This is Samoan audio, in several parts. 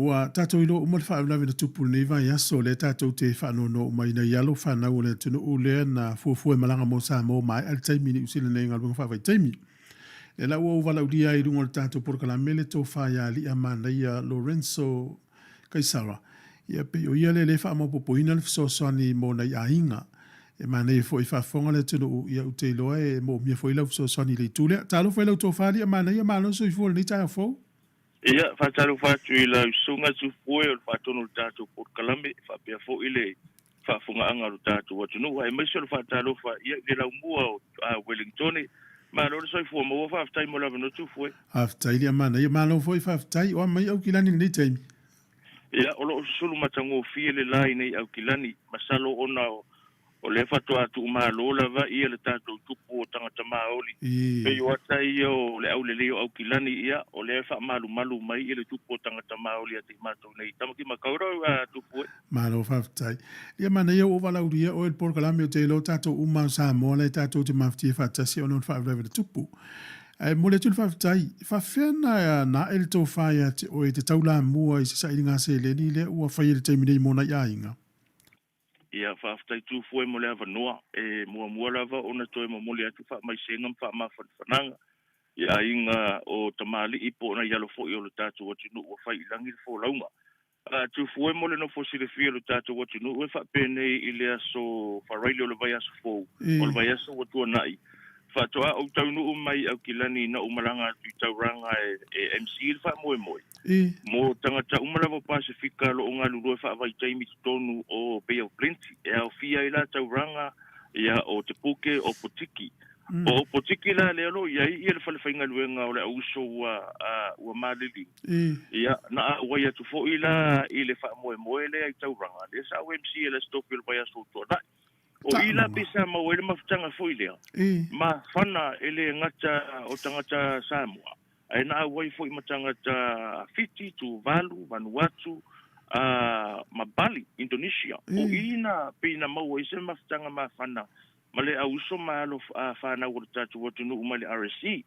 Ua tatou iloa uma le faalavelave na tupu i lenei vaiaso, lea tatou te faanoanoa uma ai nai alo fanau o le atunuu lea na fuafua e malaga mo Samoa maea le taimi i Niu Sila nei i galuega faavaitaimi. Lea la ua ou valaaulia ai i luga o le tatou polokalame le tofa ia Aliiamanaia Lorenzo Kaisara, ia pei o ia lea lea e faamaopoopoina le fesoasoani mo nai aiga. E manaia foi e faafofoga le atunuu, ia ou te iloa e moomia foi lau fesoasoani i le itu lea. Talofa i lau tofa Aliiamanaia, malo le soifua i lenei taeao fou. Ia, faatalofa atu i lau Susuga Tufue o le faatonu o le tatou polokalame, faapea foi le faafofogaaga a lo tatou atunuu, aemaise o le faatalofa ia i le laumua o Wellingtone. Malo le soifua maua, faafetai mo le avanoa Tufue. Faafetai Aliiamanaia, malo foi faafetai. O a mai Aukilani i lenei taimi? Ia, o lo o susulu matagofie le la i nei Aukilani, masalo ona O lea faatoa tuumalo lava ia le tatou tupu o tagata Maoli. Pei o ata ia o le aulelei o Aukilani, ia, o lea e faamalumalu mai i le tupu o tagata Maoli ia te i matou nei. Tamaki Makaurau a tupu e. Malo faafetai. Ia manaia ua valaaulia oe i le polokalame ou te iloa o tatou uma o Samoa la e tatou te mafatia faatasi ona o le faalavelave na tupu. Ae momoli atu le faafetai. E faafefea na na ae le tofa ia te oe e te taulamua i se sailiga seleni lea ua faia i le taimi nei mo nai aiga? Ia, faafetai Tufue mo le avanoa. E muamua lava ona toe momoli atu faamaisega ma faamafanafanaga i aiga o tamalii po o nai alo foi o le tatou atunuu ua fai i lagi le folauga. Tufue mo le nofo silafia o le tatou atunuu e faapenei i le aso Faraile o le vaiaso fou, o le vaiaso ua tuanai, Faatoa ou taunuu mai i Aukilani na ou malaga atu i Tauranga e MC le faamoemoe. Mo tagata uma lava o Pasefika o lo o galulue faavaitaimi i totonu o Bay of Plenty, e aofia ai la Tauranga, ia, o Te Puke, o Potiki. O Opotiki la lea o lo o i ai ia le falefaigaluega o le auuso ua, ua maliliu. Ia, na auai atu foi la i le faamoemoe lea i Tauranga, lea sa ou MC ai i le Aso Tofi o le vaiaso ua tuanai. O i la pei sa maua ai le mafutaga foi lea, ma fana e le gata o tagata Samoa, ae na auai foi ma tagata Fiti, Tuvalu, Vanuatu, ma Bali, Indonesia. O i na pei na maua ai se mafutaga mafana ma le auuso ma alo fanau o le tatou atunuu mai le RSE.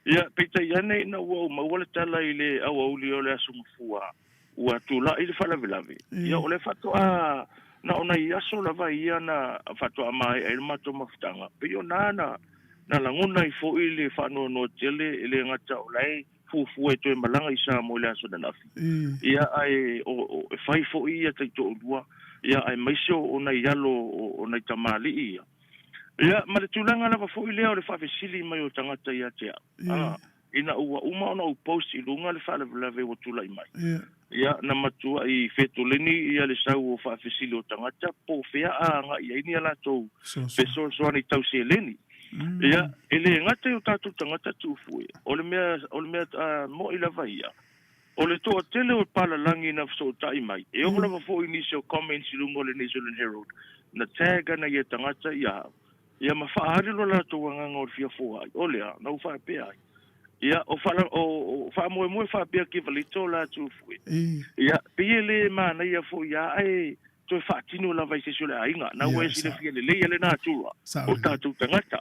Ia, peitai ane ina ua ou maua le tala i le aoauli o le Aso Gafua, ua tulai le faalavelave. Ia, o lea faatoa na o nai aso lava ia na faatoa maea ai le matou mafutaga. Pei o na na, na lagona ai foi le faanoanoa tele, e le gata o la e fuafua e toe malaga i Samoa i le aso ananafi, ia, ae o, o, e fai foi ia taitoalua, ia, aemaise o, o nai alo o, o nai tamalii ia. Ia, ma le tulaga lava foi lea o le faafesili mai o tagata ia te au, a, ina ua uma ona ou post i luga le faalavelave ua tulai mai, ia, na matuai fetoleni ia le sau o faafesili o tagata po o fea a agai i ai ni a latou fesoasoani tau seleni. Ia, e le gata i o tatou tagata tuufue, o le mea, o le mea mo'i lava ia, o le toatele o palalagi na fesootai mai, e oo lava foi i nisi o comments i luga o le New Zealand Herald, na tag ana ia tagata ia au, ia ma faaali lo latou agaga o le fia foai, o lea, na ou faapea ai, ia, o faala, o, o faamoemoe faapea Kivalito la Tufue, ia, pei e le manaia foi a ae toe faatino lava i se isi o le aiga, na ua e silafia lelei a le natura o tatou tagata.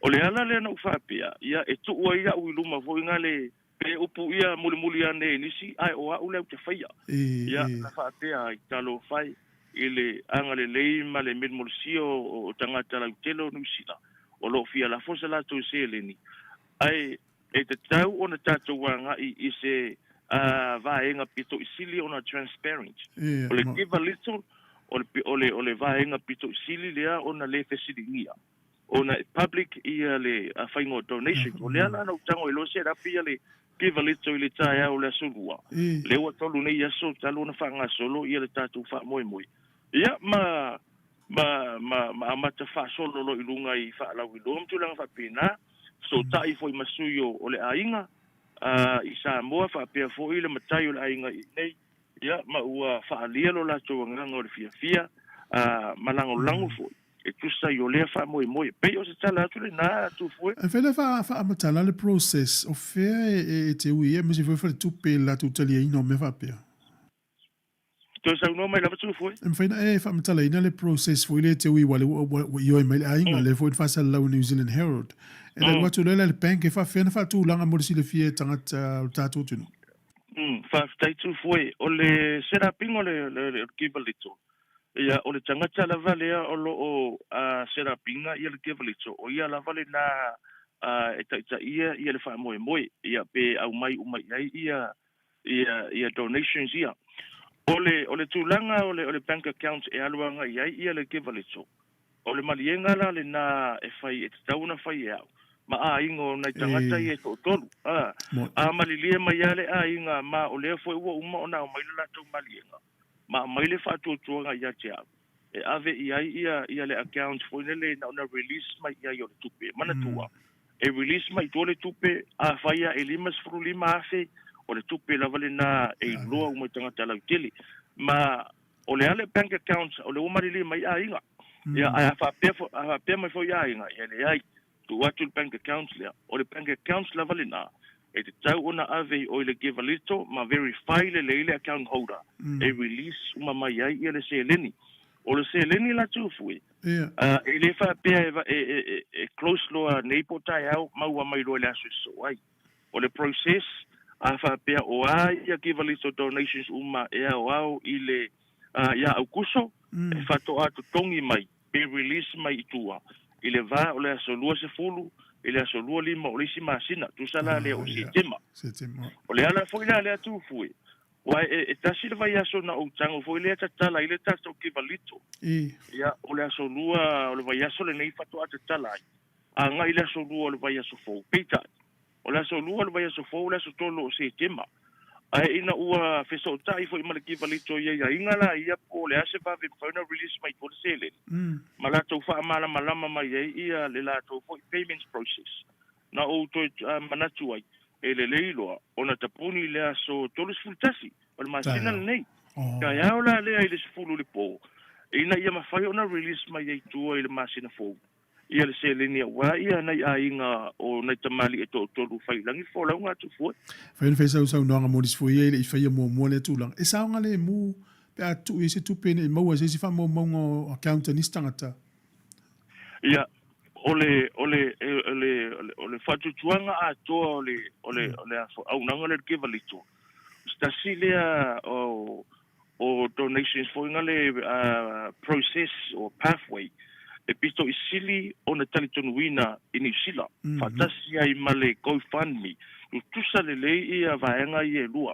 O le ala lea na ou faapea, ia, e tuu ai au i luma foi na le, Pe upu ia mulimuli ane i nisi, ae o a'u lea ou te faia. Ia, na faapea ai, Talofa e, i le agalelei ma le milmolisia o tagata lautele o Niu Sila, o lo o fia lafo se latou seleni, ae e tatau ona tatou agai i se vaega pito i sili ona transparent. O le give a little, o le vaega pito i sili lea ona le fesiligia. Ona e public ia le faiga o donation. O lea la na ou tago ai loa set up ia le give a little i le taeao o le aso Lua. Lea ua tolu nei aso talu ona faagasolo ia le tatou faamoemoe. Ia ma ma ma ma amata faasolo loa i luga i faalauiloa ma tulaga faapena. Fesootai foi ma sui o o le aiga i Samoa faapea foi le matai o le aiga i inei. Ia ma ua faaalia lo latou agaga o le fiafia ma lagolago foi. E tusa ai o lea faamoemoe. Pei o se tala atu lena, Tufue. E fai le faamatala le process o fea e te ui ai aemaise foi faletupe i le latou taliaina o mea faapea. Toe saunoa mai lava Tufue. E mafai ona e faamatalaina le process foi lea e te ui aua lea ua ioe mai le aiga lea foi na faasalalau e New Zealand Herald. E alu atu loa la i le bank e faapefea ona faatulaga mo le silafia e tagata o le tatou atunuu. Faafetai Tufue. O le set up ina o le Givealittle, ia o le tagata lava lea o lo o set up ina ia le Givealittle, o ia lava lena e taitaia ia le faamoemoe, ia pe aumai uma i ai ia donations ia. O le tulaga o le bank account e alu agai i ai ia le Givealittle, O le maliega la lena e fai e tatau ona fai e au ma aiga o nai tagata ia e toatolu. A, a malilie mai lava le aiga ma o lea foi ua uma ona aumai le latou maliega ma aumai le faatuatuaga ia te au e ave i ai ia, ia le account foi lele na ona release mai i ai o le tupe. Manatua, e release mai i tua le tupe, afai lava e $55,000, o le tupe lava lena e iloa uma i tagata lautele. Ma o le a le bank account o le ua malilie mai aiga. Ia, ae a faapea, a faapea mai foi aiga, ia leai, tuu atu le bank account lea. O le bank account lava lena, e tatau ona ave i o i le Givealittle ma verify lelei le account holder e release uma mai ai ia le seleni. O le seleni la Tufue, e le faapea e close loa nei po o taeao, maua mai loa i le aso e sosoo ai. O le process, a faapea o a ia Givealittle donations uma e aoao i le ia Aukuso, e faatoa totogi mai pe release mai i tua i le va o le aso 20 i le aso 25 o le isi masina, tusa la lea o Setema. O le ala foi la lea Tufue, aua e tasi le vaiaso na ou tago foi lea tatala ai le tatou Givealittle. Ia, o le aso 2 o le vaiaso lenei faatoa tatala ai. Agai i le aso 2 o le vaiaso fou. Peitai, o le aso 2 o le vaiaso fou o le aso 3 o Setema. Ae ina ua fesootai foi ma le Givealittle i aiaiga la ia po o le a se vave e mafai ona release mai tua le seleni, ma latou faamalamalama mai ai ia le latou foi payments process. Na ou toe manatu ai, e lelei loa ona tapuni i le aso 31 o le masina lenei. Taeao la lea i le 10 i le po, ina ia mafai ona release mai ai tua i le masina fou. Ia le seleni aua ia nai aiga o nai tamalii e toatolu fai lagi folauga atu fua. Fai ona fai sau saunoaga mo nisi foi ia e le i faia muamua lea tulaga. E saogalemu pe a tuu i ai se tupe ne i maua e se isi faamaumauga o account a nisi tagata. Ia, o le, o le, o le, o le faatuatuaga atoa o le, o le, o le auaunaga lea o le Givealittle, o se tasi lea o, o donations foi nga le process or pathway e pito i sili ona talitonuina i Niu Sila, faatasi ai ma le GoFundMe. Tutusa lelei ia vaega ia e lua.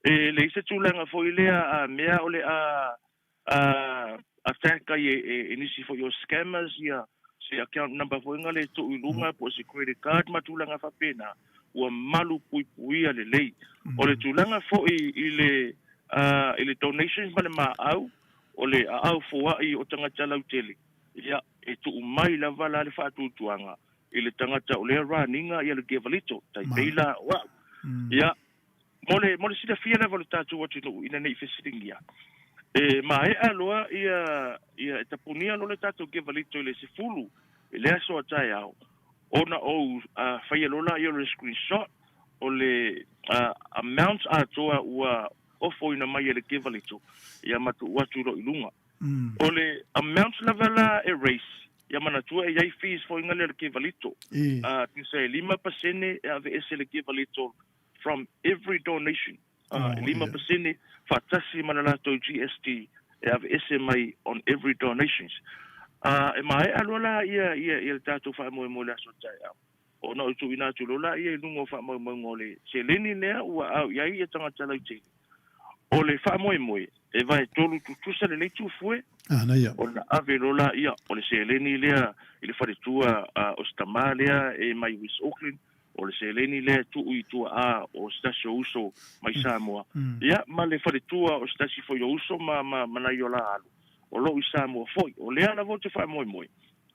E leai se tulaga foi lea a mea o le a attack ai e nisi foi o scammers ia se account number foi nga le tuu i luga po o se credit card ma tulaga faapena, ua malu puipuia lelei. O le tulaga foi i le i le donations ma le maau, o le aao foai o tagata lautele, ia, e tuu mai lava la le faatuatuaga i le tagata o lea run-ina ia le Givealittle, tai pei la o au. Ia, Mo le, mo le silafia lava o le tatou atunuu ina ne i fesiligia, e maea loa ia, ia e tapunia loa le tatou Givealittle i le 10 i le aso a taeao, ona ou uh, faia loa laia o le screenshot o le uh, amount atoa ua ofoina mai e le Givealittle, ia ma tuu atu loa i luga. O le amount lava la e raise, ia manatua e i ai fees foi nga lea o le Givealittle. Uh, tusa e 5% e aveese le Givealittle from every donation, e 5% faatasi ma le latou GST e aveese mai on every donations. E maea loa la ia ia ia le tatou faamoemoe i le aso taeao, ona ou tuuina atu loa laia i luga o faamaumauga o le seleni lea ua ao i ai ia tagata lautele. O le faamoemoe e vaetolu tutusa lelei tufue, ona ave loa laia o le seleni lea i le faletua o se tama lea e mai West Auckland, o le seleni lea e tuu i tua a o se tasi o uso mai Samoa, ia, ma le faletua o se tasi foi o uso ma, ma, ma nai o la alu, o lo o i Samoa foi. O lea lava ou te faamoemoe,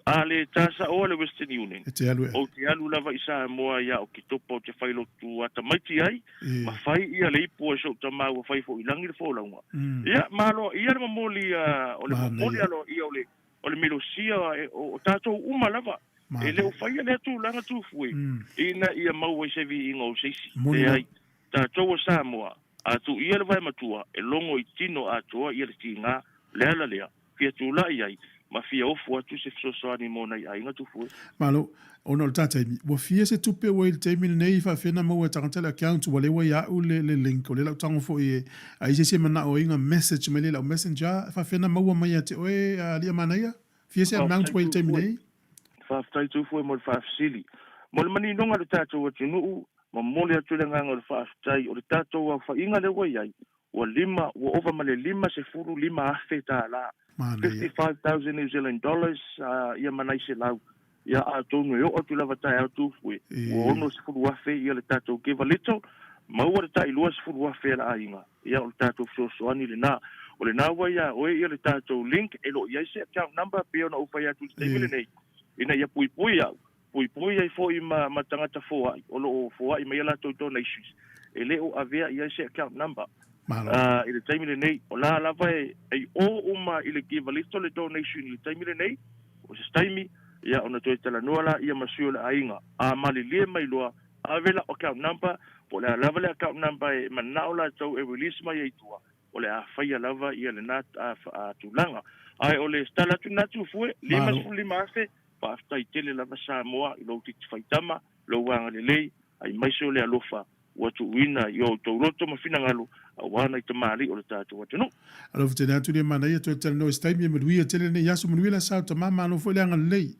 a le ta saoa le Western Union, E te alu e. ou te alu lava i Samoa ia Oketopa ou te fai lotu atamaiti ai, ma fai ia le ipu a si ou tama ua fai foi i lagi le folauga. Ia, ma aloaia le momoli a, o le momoli aloaia o le, o le milosia o tatou uma lava. E le o faia lea tulaga tufue ina ia maua i se viiga o se isi. Leai, tatou o Samoa, a tuu ia le vae matua e logo i tino atoa ia le tiga, le ala lea, fia tulai ai, ma fia ofo atu se fesoasoani mo nai aiga Tufue. Malo, ona o le ta taimi, ua fia se tupe ua i le taimi lenei faafefea na maua e tagata le account ua lea ua ia au le, le link o lea lau tago foi e a i se isi e manao ai na message mai lea i lau messenger faafefea na maua mai ia te oe Alii a Manaia? Fia se amount Faafetai ua i le taimi Tufue. nei? Faafetai Tufue mo le faafesili. Mo le maninoga o le tatou atunuu, momoli atu le agaga o le faafetai o le tatou aofaiga lea ua i ai, ua lima, ua ova ma le $55,000, Manaia. 55,000 New Zealand dollars, ia ma nai selau. Ia, atonu e oo atu lava taeao Tufue, ua 60,000 ia le tatou give a little, maua le tai 20,000 a le aiga. Ia, o le tatou fesoasoani lena. O lena ua iā oe ia le tatou link, e le o i ai se account number pei ona ou fai atu i le taimi lenei, ina ia puipui au, puipui ai foi ma, ma tagata foai o lo o foai mai a latou donations, e le o avea i ai se account number. Malo. I le taimi lenei, o la lava e, e i o uma i le give a little le donation i le taimi lenei, o se taimi, ia ona toe talanoa laia ma sui o le aiga. A malilie mai loa, ave lau account number, po o le a lava le account number e manao latou e release mai ai i tua, o le a faia lava ia lena tulaga. Ae o le tala atu lena Tufue, $55,000, faafetai tele lava Samoa i lou titi faitama, lou agalelei, aemaise o le alofa ua tuuina i o outou loto ma finagalo aua nai tamalii o le tatou atunuu. Alofa tele atu le manaia toe talanoa i se taimi e manuia tele lenei aso manuia le sao tama malo foi le agalelei.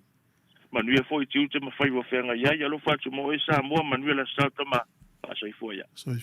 Manuia foi tiute ma faiva feagai ai alofa atu mo oe Samoa manuia le sao tama faasoifua ia. Soifua.